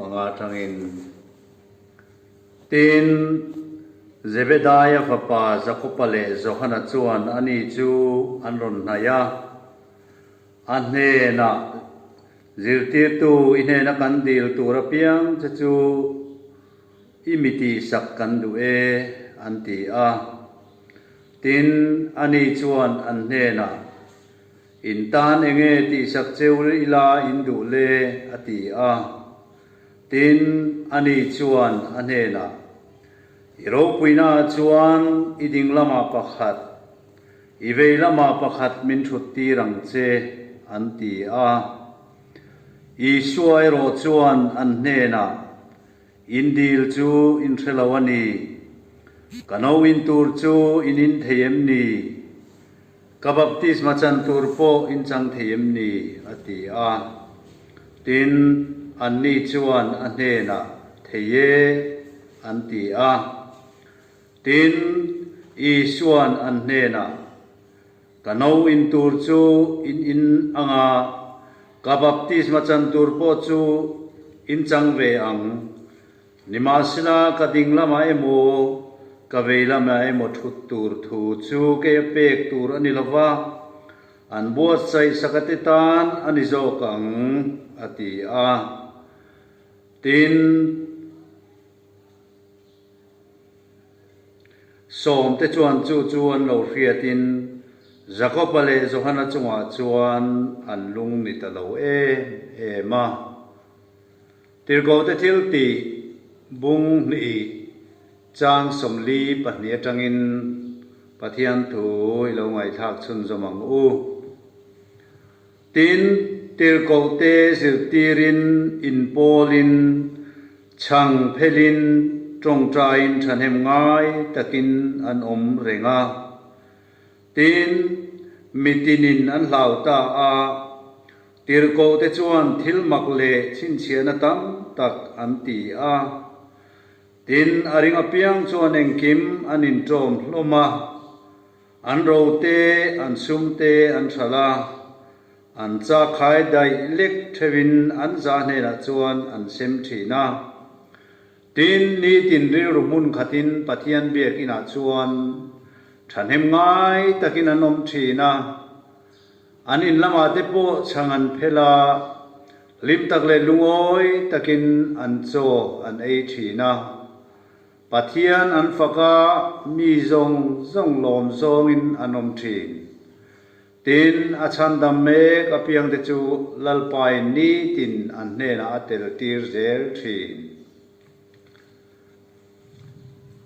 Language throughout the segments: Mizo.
35 atangin. Tin, Zebedaia fapa Jakoba leh Johana chuan ani chu an rawn hnaih a, a hnenah, Zirtirtu, i hnena kan dil tur apiang che chu i mi tihsak kan duh e, an ti a. Tin, ani chuan an hnenah, In tan enge tihsak cheu ila in duh le? a ti a. Tin, ani chuan a hnenah, I ropuinaah chuan i ding lamah pakhat, i vei lamah pakhat min thut tir ang che, an ti a. Isua erawh chuan an hnenah, In dil chu in hre lo a ni. Ka no in tur chu in in thei em ni? Ka baptisma chan tur pawh in chang thei em ni? a ti a. Tin, anni chuan a hnenah, Thei e, an ti a. Tin, Isua'n an hnenah, Ka no in tur chu in in anga, ka baptisma chan tur pawh chu in chang ve ang. Nimahsela ka ding lamah emaw, ka vei lamah emaw thut tur thu chu kei a pek tur a ni lo va, an buatsaih sakate tan a ni zawk ang, a ti a. Tin, Sawmte chuan chu chu an lo hriatin Jakoba leh Johana chungah chuan an lung ni ta lo em em a. Tirhkohte thil tih bung hnih chang 42 atangin Pathian thu i lo ngaihthlak chhunzawm ang u. Tin, tirhkohte zirtirin, inpawlin, chhang phelin, tawngtaiin thahnem ngai takin an awm reng a. Tin, mitinin an hlau ta a, tirhkohte chuan thil mak leh chhinchhiahna tam tak an ti a. Tin, a ring apiang chuan engkim an inṭawm hlawm a. An ro te, an sum te an hralh a, an chakkhai daih lek theuhin an za hnenah chuan an sem thin a. Tin, nitin rilru hmun khatin Pathian biakinah chuan thahnem ngai takin an awm thin a. An in lamah te pawh chhang an phel a, hlim tak leh lungawi takin an chaw an ei thin a. Pathian an fak a, mi zawng zawng lawm zawngin an awm thin. Tin, a chhandam mek apiangte chu Lalpain nitin an hnenah a tel tir zel thin.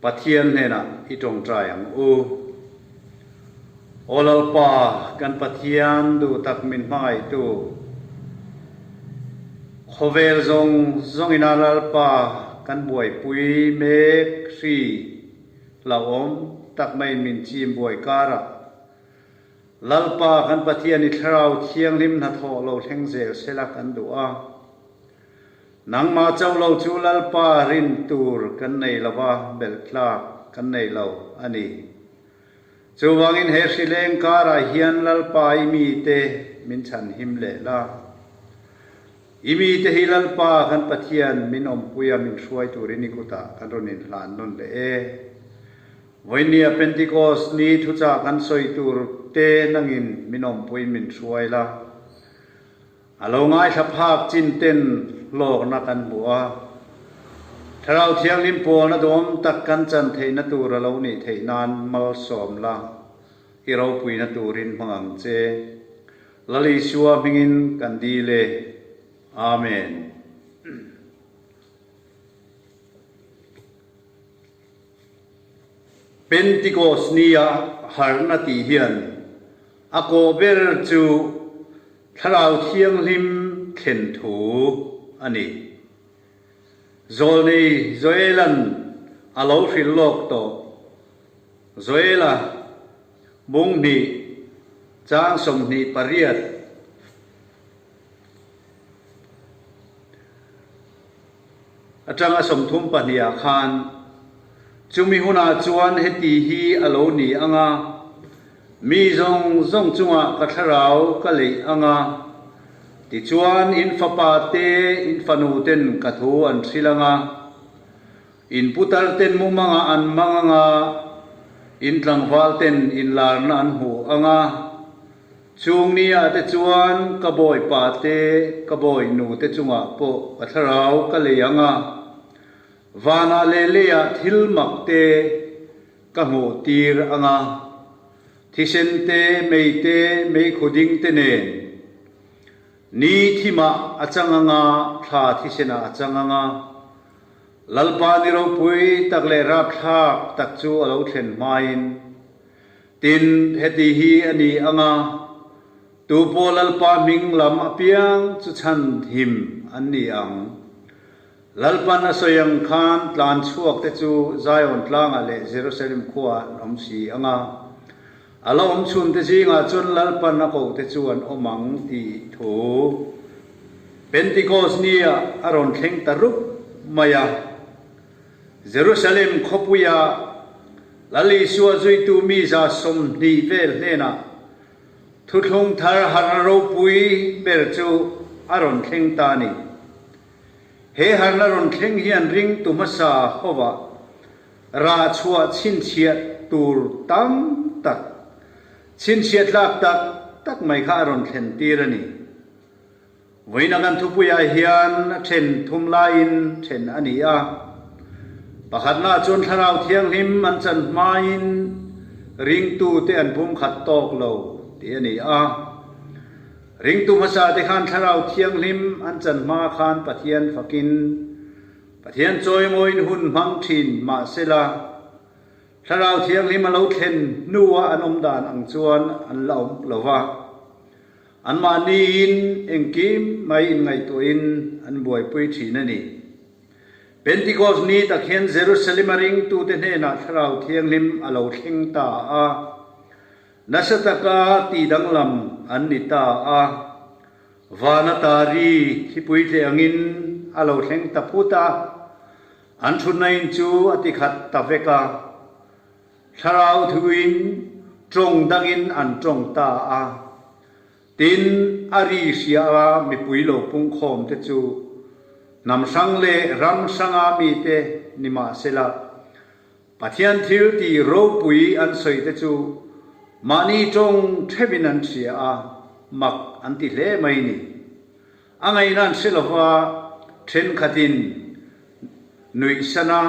Pathian hnenah i tawngtai ang u. Aw Lalpa, kan Pathian duh tak min hmangaihtu, Khawvel zawng zawngin a Lalpa kan buaipui mek hri hlauhawm tak maiin min chim buai karah Lalpa kan Pathian i Thlarau Thianghlim hnathawh lo thleng zel sela kan duh a. Nangmah chauh lo chu Lalpa rin tur kan nei lo va, belh tlak kan nei lo a ni. Chuvangin he hri leng karah hian Lalpa i mite min chhanhim leh la. I mite hi Lalpa kan Pathian min awmpuia min hruai turin i kutah kan rawn inhlan nawn leh e. Vawinia Pentecost ni thuchah kan sawi tur te nangin min awmpui min hruai la. A lo ngaithla phak chin ten hlawkna kan hmu a, Thlarau Thianghlim pawlna duhawm tak kan chan theihna tur a lo nih theih nan malsawm la, i ropuina turin hmang ang che. Lal Isua hmingin kan dil e. Amen. Pentikos nia harhna tih hian a kawh ber chu Thlarau Thianghlim thlen thu a ni. Zawlnei Joela'n a lo hrilh lawk tawh. Joela bung hnih chang 28. Atanga 32 ah khan, Chumi hunah chuan heti hi a lo ni ang a, mi zawng zawng chungah ka thlarau ka leih ang a, Tichuan, in fapa te, in fanu ten ka thu an hrilh ang a, in putar ten mumangah an mang ang a, in tlangval ten inlarna an hmu ang a. Chung nia te chuan ka bawipa te, ka bawinu te chungah pawh ka thlarau ka lei ang a, vanah leh leiah thil mak te ka hmuh tir ang a. Thisen te, mei te, meikhu ding te nen ni thimah a chang ang a, thla thisenah a chang ang a. Lalpa ni ropui tak leh rapthlak tak chu a lo thlen hmain, tin, heti hi a ni ang a, tu pawh Lalpa hming lam apiang chu chhan him an ni ang. Lalpan a sawi ang khan tlan chhuak te chu Zion tlangah leh Jerusalem khuaah an awm si ang a, a la awm chhun te zingah chuan Lalpan a koh te chu an awm ang tih thu Pentikos nia a rawn thleng ta rup mai a. Jerusalem khawpuia Lal Isua zuitu mi 20 vel hnenah thuthlung thar harna ropui ber chu a rawn thleng ta a ni. He harna rawn thleng hian ringtu hmasa hova rah chhuah chhinchhiah tur tam tak, chhinchhiah tlak tak tak mai kha a rawn thlen tir a ni. Vawiina kan thupuiah hian a then thum laiin then a ni a. Pakhatnaah chuan Thlarau Thianghlim an chan hmain ringtute an pumkhat tawk lo tih a ni a. Ringtu hmasa te khan Thlarau Thianghlim an chan hma khan Pathian fakin Pathian chawimawiin hun hmang thin mahsela Thlarau Thianghlim a lo thlen hnua an awm dan ang chuan an la awm lo va. Anmahniin engkim mai inngaihtuahin an buaipui thin a ni. Pentikos ni tak hian Jerusalem a ringtute hnenah Thlarau Thianghlim a lo thleng ta a. Nasa taka tihdanglam an ni ta a, vana tari thipui tle angin a lo thleng ta phut a, an thutna in chu a tikhat ta vek a, thlarau thuin tawng dangin an tawng ta a, tin a ri hria a mipui lo pungkhawm te chu hnam hrang leh ram hranga mite ni mahsela Pathian thil tih ropui an sawi te chu mahni tawng theuhin an hria a, mak an ti hle mai ni. A ngaihna an hre lova thenkhatin nuihsan a,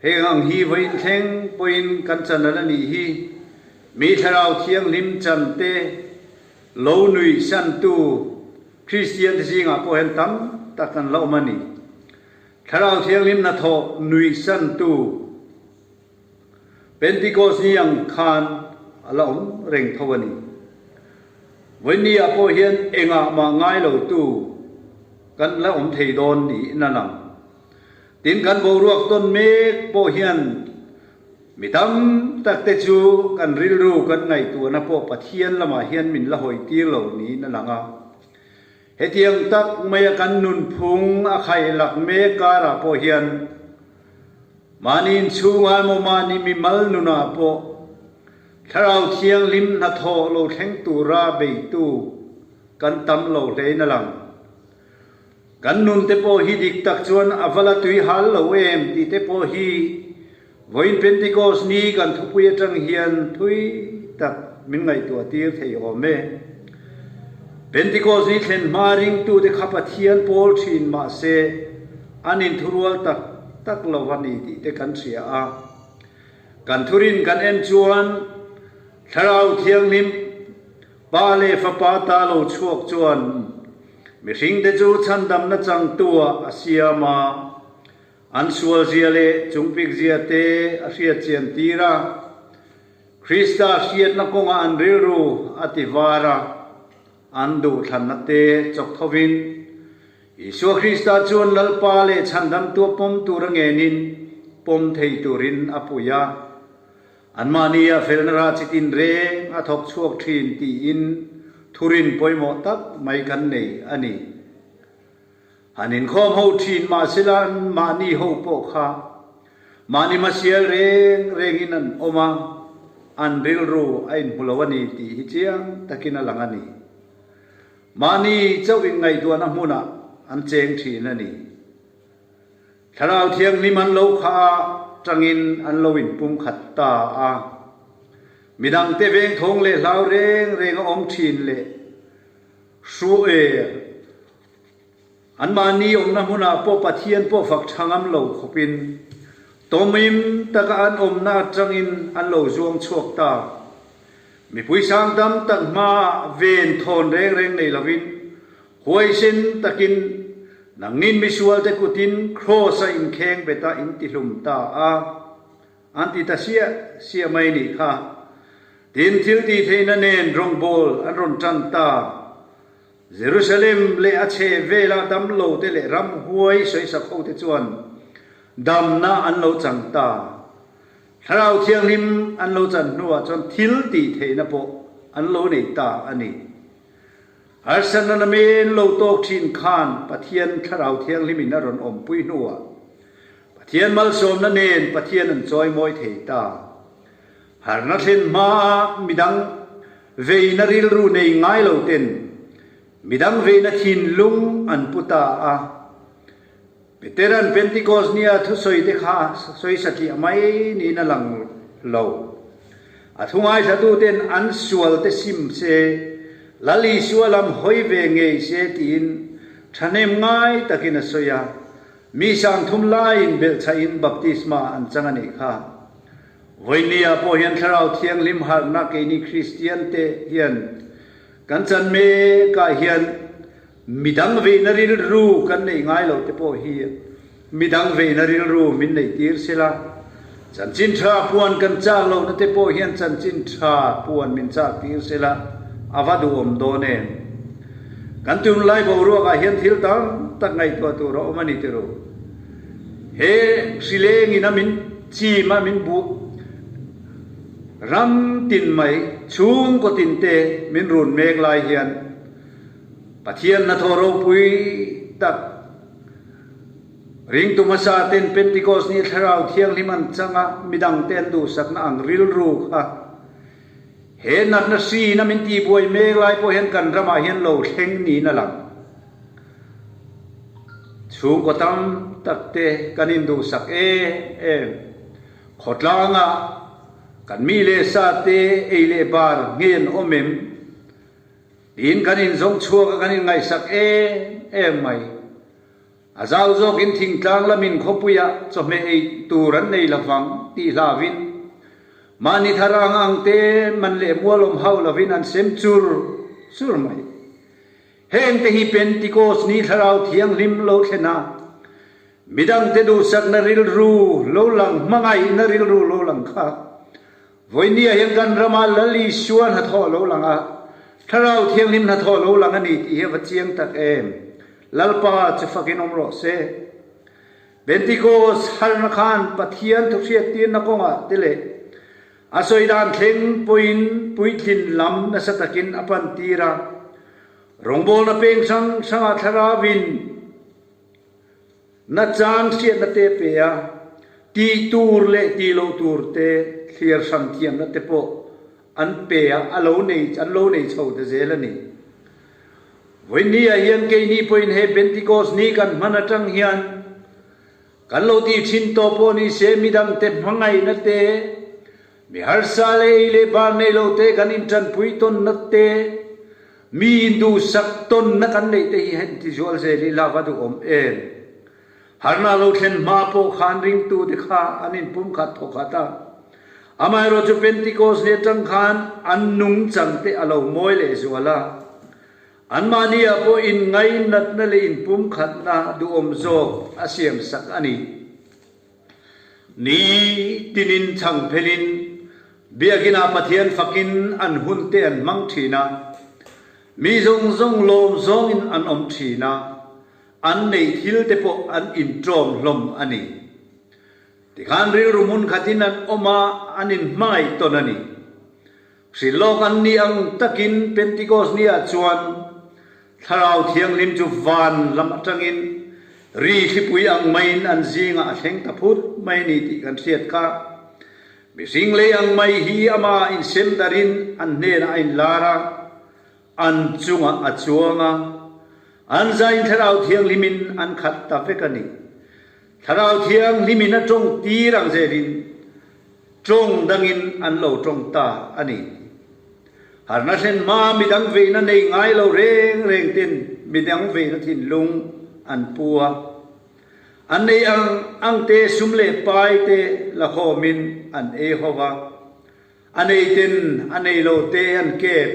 Heng ang hi vawiin thleng pawhin kan chan al a nih hi, mi thlarau thianghlim chan te lo nuihsantu Kristian te zingah pawh hian tam tak an la awm a ni. Thlarau Thianghlim hnathawh nuihsantu Pentikos ni ang khan a la awm reng tho a ni. Vawiin ah pawh hian engah mah ngai lotu kan la awm thei dawn niin a lang. Tin, kan boruak tawn mek pawh hian mi tam tak te chu kan rilru kan ngaihtuahna pawh Pathian lamah hian min la hawi tir lo niin a lang a. Hetiang tak maia kan nunphung a khaihlak mek karah pawh hian mahni inchhungah emaw mahni mimal nunah pawh Thlarau Thianghlim hnathawh lo thleng tura beitu kan tam lo hlein a lang. Kan nun te pawh hi dik tak chuan a va la tui hal lo em tih te pawh hi vawiin Pentecost ni kan thupui atang hian thui tak min ngaihtuah tir thei awm e. Pentecost ni thlen hma ringtute kha Pathian pawl thin mahse an inthurual tak tak lo a ni tih te kan hria a. Kan thurin kan en chuan Thlarau Thianghlim Pa leh Fapa ta lo chhuak chuan mihringte chu chhandamna changtuah a siam a. An sualzia leh chungpikzia te a hriatchian tir a, Krista hriatna kawngah an rilru a ti var a, an duhthlanna te chawk thovin, Isua Krista chuan Lalpa leh Chhandamtua pawm tur a ngenin pawm thei turin a pui a, anmahnia felna rah chi tinreng a thawk chhuak thin tiin thurin pawimawh tak mai kan nei a ni. An inkhawm ho thin mahsela an mahni ho pawh kha mahni hmasial reng rengin an awm a, an rilru a inhmu lo a ni tih hi chiang takin a lang a ni. Mahni chauh inngaihtuahna hmunah an cheng thin a ni. Thlarau Thianghlim an lo khah a, tangin an lo inpumkhat ta a. Midangte vengthawng leh hlau reng reng a awm thin leh hru e. Anmahni awmna hmunah pawh Pathian pawh fak tha ngam lo khawpin tawmim taka an awmna atangin an lo zuang chhuak ta. Mipui sang tam tak hmaah ven thawn reng reng nei lovin huaisen takin nangnin misualte kutin kraws-a inkheng beta in tihlum ta a, an ti ta siah siah mai nih kha. Tin, thil tih theihna nen rawngbawl an rawn tan ta. Jerusalem leh a chheh vela damlote leh ramhuai sawisak hote chuan damna an lo chang ta. Thlarau Thianghlim an lo chan hnuah chuan thil tih theihna pawh an lo nei ta a ni. Harsatna namen lo tawk thin khan Pathian Thlarau Thianghlimin a rawn awmpui hnuah Pathian malsawmna nen Pathian an chawimawi thei ta. Harna thlen hmaa midang veina rilru nei ngai lo ten midang veina thinlung an pu ta a. Peteran Pentikos nia thusawi te kha sawi satliah mai niin a lang lo. A thu ngaithlatu ten an sual te sim se, Lal Isua lam hawi ve ngei se tiin thahnem ngai takin a sawi a. Mi sangthum laiin belhchhahin baptisma an chang a nih kha. Vawinia pawh hian Thlarau Thianghlim harhna keini Kristian te hian kan chan mekah hian midang veina rilru kan neih ngai loh te pawh hi midang veina rilru min neih tir sela, chanchin tha puan kan chak lohna te pawh hian chanchin tha puan min chak tir sela a va duhawm dawn em? Kan tunlai boruakah hian thil tam tak ngaihtuah tur a awm a ni tiro. He hrilengin a min chim a, min buh ram tin mai, chhungkaw tin te min run mek lai hian Pathian hnathawh ropui tak ringtu hmasa ten Pentecost ni Thlarau Thianghlim an chang a, midang te an duhsakna ang rilru kha he natna hriin a min tihbuai mek lai pawh hian kan ramah hian lo thleng niin a lang. Chhungkaw tam tak te kan induhsak em em. Khawtlangah kan mi leh sa te ei leh bar nge an awm em? Tiin kan inzawng chhuak a kan inngaihsak em em mai. A zau zawkin thingtlang lamin khawpuiah chawhmeh ei tur an nei lovang tih hlauhin mahni thar ang ang te man leh mualawm hauh lovin an sem chur chur mai. Hengte hi Pentikos ni Thlarau Thianghlim lo thlen a, midangte duhsakna rilru lo lang, hmangaihna rilru lo lang kha vawinia hian kan rama Lal Isua hnathawh lo lang a, Thlarau Thianghlim hnathawh lo lang a ni tih hi a va chiang tak em! Lalpa chu fakin awm rawh se. Pentikos harna khan Pathian thuhriattirna kawngah te leh A sawi dan thleng pawhin puitlin lam nasa takin a pan tir a, rawngbawlna peng hrang hrangah thlarauin nachang hriatna te pe a, tih tur leh tih loh tur te thlir hran thiamna te pawh an pe a, a lo nei an lo nei chho ta zel a ni. Vawiinniah hian keini pawhin he Pentecost ni kan hman atang hian Kan lo tih thin tawh pawh ni se midangte hmangaihna te, mi harsa leh ei leh bar nei lo te kan intanpui tawnna te, mi induhsak tawnna kan neih te hi heng tizual zel ila va duhawm em? Harna lo thlen hma pawh khan ringtute kha an inpumkhat thawkhat a, amaherawhchu Pentecost ni atang khan an nungchang te a lo mawi lehzual a. Anmahniah pawh inngainatna leh inpumkhatna duhawm zawk a siamsak a ni. Ni tinin chhang phelin Biakinah Pathian fakin an hunte an hmang thin a, mi zawng zawng lawm zawngin an awm thin a, an neih thilte pawh an inṭawm hlawm a ni. Tikhan rilru hmun khatin an awm a, an inhmangaih tawn a ni. Hrilhlawk an nih ang takin Pentikos niah chuan Thlarau Thianghlim chu van lam atangin ri thlipui ang maiin an zingah a thleng ta phut mai a ni tih kan hriat kha. Mihring lei ang mai hi amah insem darin an hnenah a inlar a. An chungah a chuang a, an zain Thlarau Thianghlimin an khat ta vek a ni. Thlarau Thianghlimin a tawng tir ang zelin tawng dangin an lo tawng ta a ni. Harna thlen hma midang veina nei ngai lo reng reng ten midang veina thinlung an pu a. An nei ang ang te sum leh pai te la khawmin an ei ho va. A nei ten a nei lo te an kep.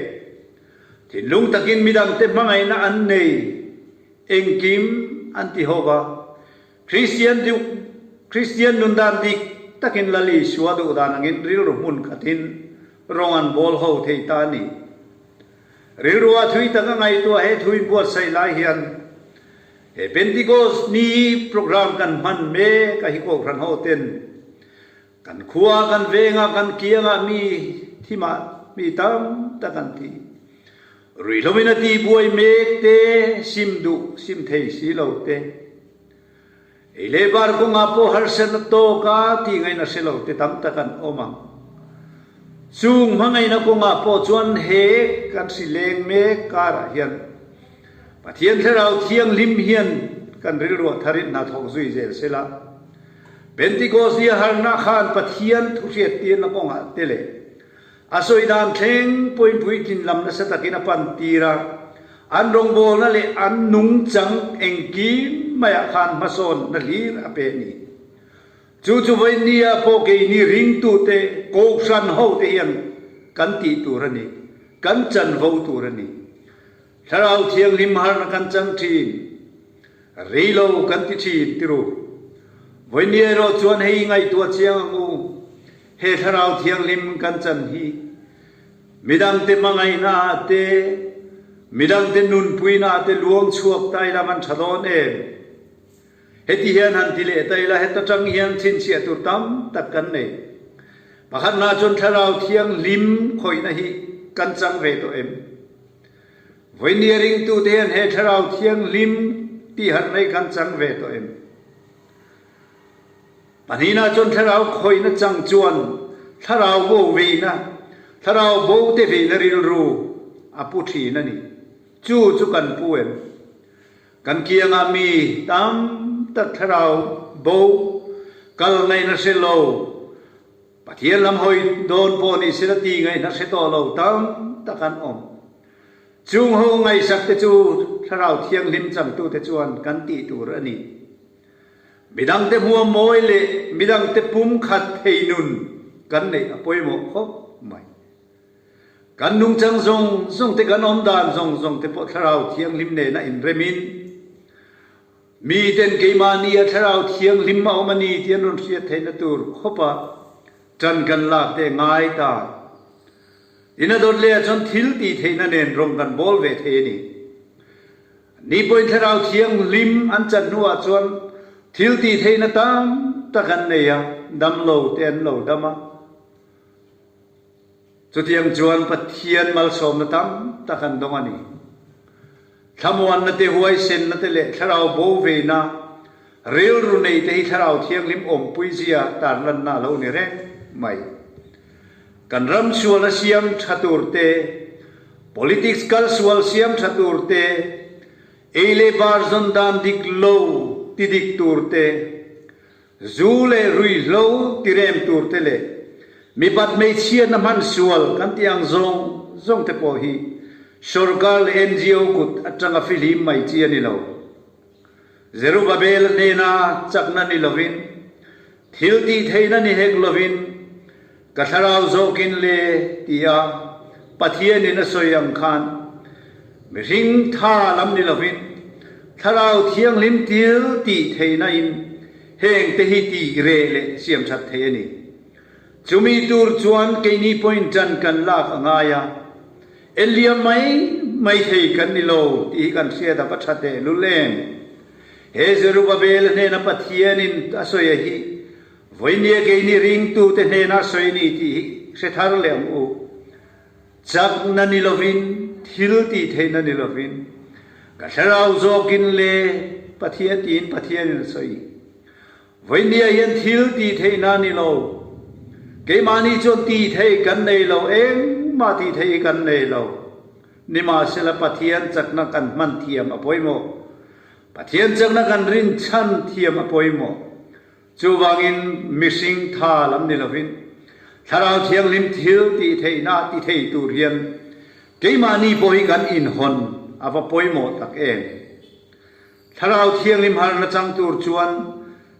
Thinlung takin midangte hmangaihna an nei. Engkim an ti ho va. Kristian duh, Kristian nun dan dik takin Lal Isua duh dan angin rilru hmun khatin rawng an bawl ho thei ta a ni. Rilrua thui taka ngaihtuah he thu inbuatsaih lai hian he Pentecost ni program kan hman mek a hi Kohhran ho ten Kan khua, kan vengah, kan kiangah mi thimah mi tam tak an thi. Ruihhloin a tihbuai mek te, sim duh, sim thei si lo te. Ei leh bar kawngah pawh harsatna tawka tih ngaihna hre lo te tam tak an awm ang. Chung hmangaihna kawngah pawh chuan he kan hri leng mek karah hian Pathian Thlarau Thianghlim hian kan rilruah tharin hna thawk zui zel sela. Pentikos ni a harnak khan Pathian thuhriattirna kawngah te leh a sawi dan thleng pawhin puitlin lam nasa takin a pan tir a, an rawngbawlna leh an nungchang engkim maiah khan hmasawnna hlir a pe a ni. Chu chu vawinia pawh keini ringtute, kohhran hote hian kan tih tur a ni, kan chanvo tur a ni. Thlarau Thianghlim harna kan chang thin, rei lo kan ti thin ti ru. Vawinia erawh chuan hei ngaihtuah chiang ang u, he Thlarau Thianghlim kan chan hi midangte hmangaihna ah te, midangte nunpuina ah te luang chhuak ta ila man tha dawn em? Heti hian han ti leh ta ila, heta tang hian chhinchhiah tur tam tak kan nei. Pakhatna chuan Thlarau Thianghlim khawihna hi kan chang ve tawh em? Vawinia ringtute hian he Thlarau Thianghlim tihharh mai kan chang ve tawh em? Pahnihna chuan Thlarau khawihna chang chuan Thlarau bo veina, Thlarau bo te veina rilru a pu thin a ni. Chu chu kan pu em? Kan kiangah mi tam tak Thlarau bo kal ngaihna hre lo, Pathian lam hawi dawn pawh ni sela ti ngaihna hre tawh lo tam tak an awm. Chung ho ngaihsak te chu Thlarau Thianghlim changtute chuan kan tih tur a ni. Midangte hmuam mawi leh midangte pumkhat thei nun kan neih a pawimawh khawp mai. Kan nungchang zawng zawng te kan awm dan zawng zawng te pawh Thlarau Thianghlim nena inremin, Miten keimahni a Thlarau Thianghlim a awm a ni tih an rawn hriat theihna tur khawpa ṭan kan lak te ngai ta. Ina dawt leh ah chuan thil tih theihna nen rawng kan bawl ve thei a ni. Ni pawhin Thlarau Thianghlim an chan hnuah chuan thil tih theihna tam tak an nei a, damlo te an lo dam a. Chutiang chuan Pathian malsawmna tam tak an dawng a ni. Thlamuanna te, huaisenna te leh thlarau bo veina rilru nei te hi Thlarau Thianghlim awmpui zia tarlanna a lo ni reng mai. Kan ram sualna siam tha tur te, politics kal sual siam tha tur te, ei leh bar zawn dan dik lo ti dik tur te, Zu leh ruihhlo tirem tur te leh mipat hmeichhiatna hman sual kan tih ang zawng zawng te pawh hi sorkar leh NGO kut atanga fihlim mai chi a ni lo. Zerubabel hnena chakna ni lovin, thil tih theihna ni hek lovin, Ka thlarau zawkin le tia Pathianin a sawi ang khan mihring tha lam ni lovin Thlarau Thianghlim til tih theihna in heng te hi tih reh leh siam that thei a ni. Chumi tur chuan keini pawhin ṭan kan lak a ngai a, enliam mai mai thei kan ni lo tih hi kan hriat a va ṭha teh lul em? He Zerubabel hnena Pathianin a sawi a hi Vawinia keini ringtute hnena sawi ni tih hi hre thar leh ang u. Chakna ni lovin, thil tih theihna ni lovin, ka thlarau zawkin le Pathian tiin Pathianin a sawi. Vawinia hian thil tih theihna ni lo, keimahni chuan tih theih kan nei lo, engmah tih theih hi kan nei lo. Nimahsela Pathian chakna kan hman thiam a pawimawh. Pathian chakna kan rinchhan thiam a pawimawh. Chuvangin mihring tha lam ni lovin Thlarau Thianghlim thil tih theihna ti thei tur hian keimahni pawh hi kan inhawn a va pawimawh tak em. Thlarau Thianghlim harna chang tur chuan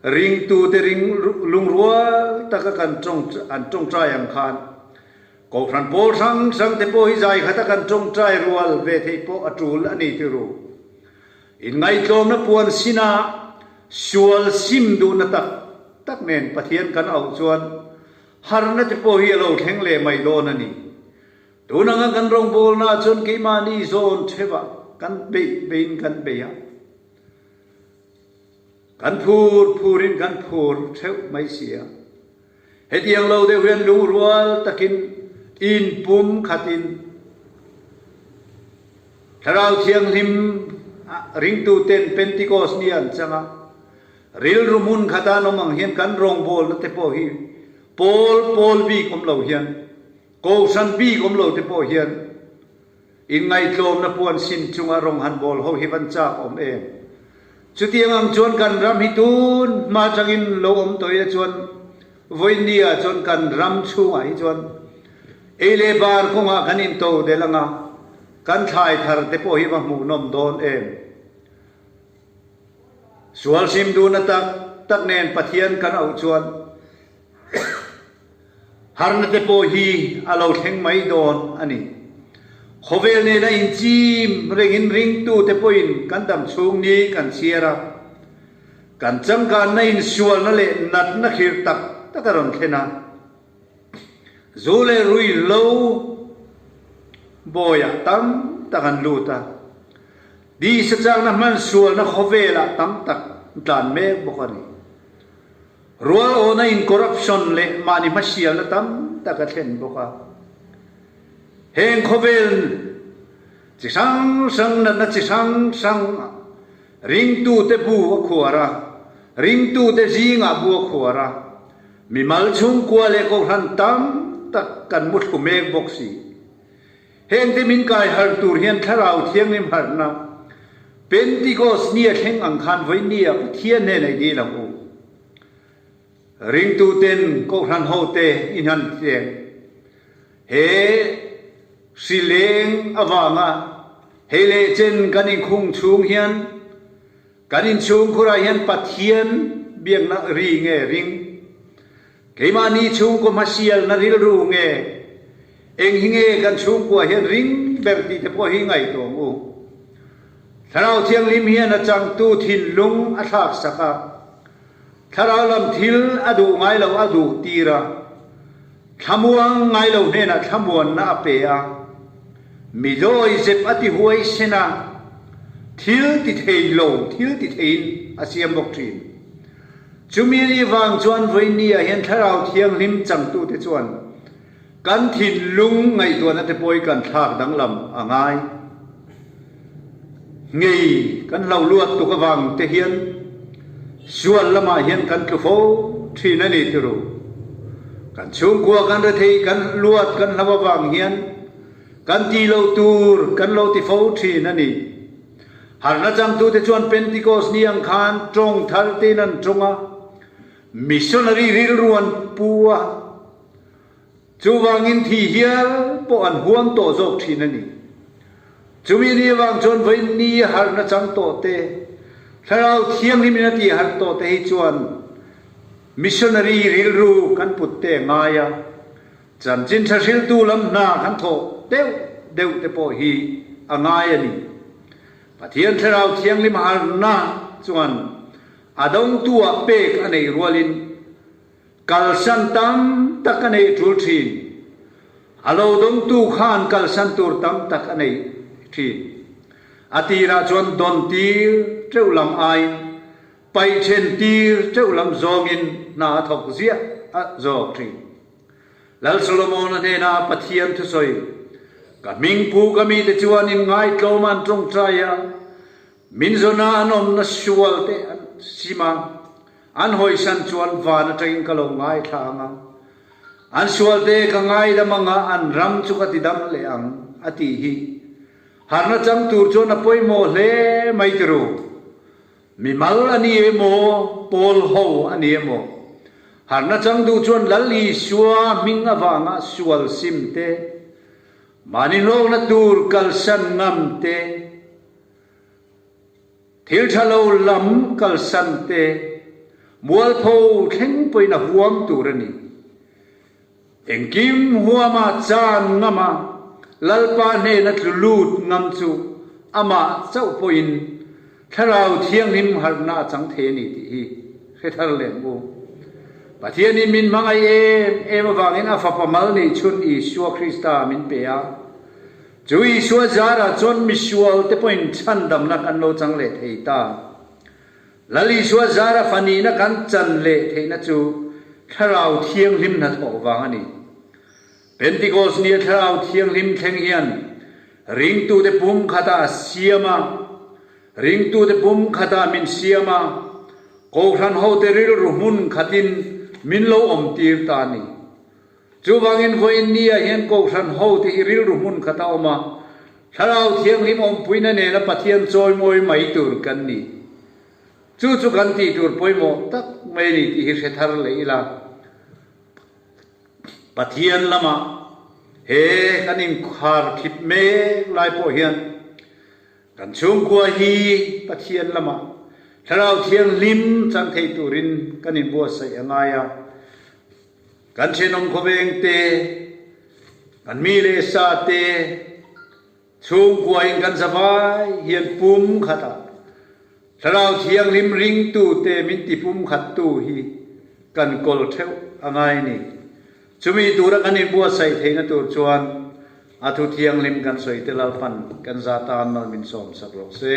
ringtute ring lungrual taka kan tawng an tawngtai ang khan Kohhran pawl hrang hrang te pawh hi zai khata kan tawngtai rual ve theih pawh a tul a ni ti ru. Inngaihtlawmna puan sinah sual sim duhna tak tak nen Pathian kan auh chuan harna te pawh hi a lo thleng leh mai dawn a ni. Tun anga kan rawngbawlnaah chuan keimahni zawn theuhah kan beih beihin kan bei a, kan phur phurin kan phur theuh mai si a. Hetiang lo deuh hian lungrual takin in pum khatin Thlarau Thianghlim ringtuten Pentikos ni an chang a, rilru hmun khata an awm ang hian kan rawngbawlna te pawh hi pawl pawl bik awm lo hian, kohhran bik awm lo te pawh hian Inngaihtlawmna puan sin chunga rawng han bawl ho hi van chak awm em? Chutiang ang chuan kan ram hi tun hma atangin lo awm tawh ila chuan vawiin ah chuan kan ram chhungah hi chuan ei leh bar kawngah kan into del anga kan thlai thar te pawh hi va hmuhnawm dawn em? Sual hrim duhna tak tak nen Pathian kan auh chuan Harna te pawh hi a lo thleng mai dawn a ni. Khawvel nena inchim rengin ringtute pawhin kan dam chhung ni kan chhiar a, kan changkanna insualna leh natna khir tak tak a rawn thlen a. Zu leh rui lo bawiah tam tak an lut a, disa chakna hman sualna khawvelah tam tak tlan mek bawk a ni. Rual awna in corruption leh mahni hmasialna tam tak a thlen bawk a. Heng khawvel chi hrang hrang natna chi hrang hrang ringtute bu a khuar a, ringtute zingah bu a khuar a, mimal chhungkua leh kohhran tam tak kan mu thlu mek bawk si. Hengte min kai harh tur hian Thlarau Thianghlim harhna Pentikos ni a thleng ang khan vawi nia Pathian hnenah i dil ang u. Ringtuten Kohhran hote in han thleng. He hri leng avanga hei leh chen kan inkhung chhung hian Kan inchhungkhurah hian Pathian biakna ri nge ring? Keimahni chhungkaw hmasialna rilru nge? Eng hi nge kan chhungkua hian ring ber tih te pawh hi ngaihtuah ang u. Thlarau Thianghlim hian a changtu thinlung a thlak sak a, thlarau lam thil a duh ngai lo a duh tir a, thlamuang ngai lo hnenah thlamuanna a pe a, Mi dawizep a ti huaisen a, thil ti thei lo thil ti theiin a siam bawk thin. Chumi ni vang chuan vawiin ah hian Thlarau Thianghlim changtute chuan kan thinlung ngaihtuahna te pawh hi kan thlak danglam a ngai. Ngei kan hlo luat tuk avang te hian sual lamah hian kan tlu fo thin a ni ti ru. Kan chhungkua kan rethei kan luat kan hlo avang hian kan ti lo tur kan lo ti fo thin a ni. Harna changtute chuan Pentikos ni ang khan tawng thar tein an tawng a, missionary rilru an pu a. Chuvangin thi hial pawh an huam tawh zawk thin a ni. Chumi ni avang chuan vawiin ni harhna chang tawh te, Thlarau Thianghlimin a tih harh tawh te hi chuan missionary rilru kan put te a ngai a, chanchin tha hriltu lam hna kan thawh deuh deuh te pawh hi a ngai a ni. Pathian Thlarau Thianghlim harhna chuan a dawngtu ah pek a neih rualin Kalsan tam tak a neih tul thin. A lo dawngtu khan kalsan tur tam tak a neih thin. A tirah chuan dawn tir teuh lam aiin paih then tir teuh lam zawngin hna a thawk ziah a zawk thin. Lal Solomon-a hnenah Pathian thusawi, Ka hmingpu ka mite chuan in ngaitlawm an tawngtai a, Min zawna an awmna sual te an sim a, an hawisan chuan van atangin ka lo ngaithla ang a, an sual te ka ngaidam ang a, an ram chu ka tidam leh ang, a tih hi. Harhna chang tur chuan a pawimawh hle mai ti ru. Mimal a ni emaw, pawl ho a ni emaw, harhna chang duh chuan Lal Isua hming avanga sual sim te, mahni hlawkna tur kalsan ngam te, thil tha lo lam kalsan te, mualpho thleng pawhin a huam tur a ni. Engkim huama chan ngama Lalpa hnena tlu lut ngam chu amah chauh pawhin Thlarau Thianghlim harhna a chang thei a ni tih hi hre thar lem u. Pathianin min hmangaih em em avangin a Fapa mal neih chhun Isua Krista min pe a. Chu Isua zarah chuan misual te pawhin chhandamna kan lo chang leh thei ta. Lal Isua zara fanihna kan chan leh theihna chu Thlarau Thianghlim hnathawh vang a ni. Pentikos nia Thlarau Thianghlim thleng hian ringtute pum khata a siam a, ringtute pum khata min siam a, Kohhran hote rilru hmun khatin min lo awmtir ta a ni. Chuvangin vawiin nia hian Kohhran hote hi rilru hmun khat a awm a, Thlarau Thianghlim awmpuina nena Pathian chawimawi mai tur kan ni. Chu chu kan tih tur pawimawh tak mai a ni tih hi hre thar leh ila. Pathian lamah he kan inkhar khip mek lai pawh hian kan chhungkua hi Pathian lamah Thlarau Thianghlim chang thei turin kan inbuatsaih a ngai a. Kan thenawm khawveng te, kan mi leh sa te, chhungkuain kan zavai hian pum khatah Thlarau Thianghlim ringtu te min ti pum khattu hi kan kawl theuh a ngai ni. Chumi tura kan inbuatsaih theihna tur chuan a thu thianghlim kan sawi te Lalpan kan za tan mal min sawm sak rawh se.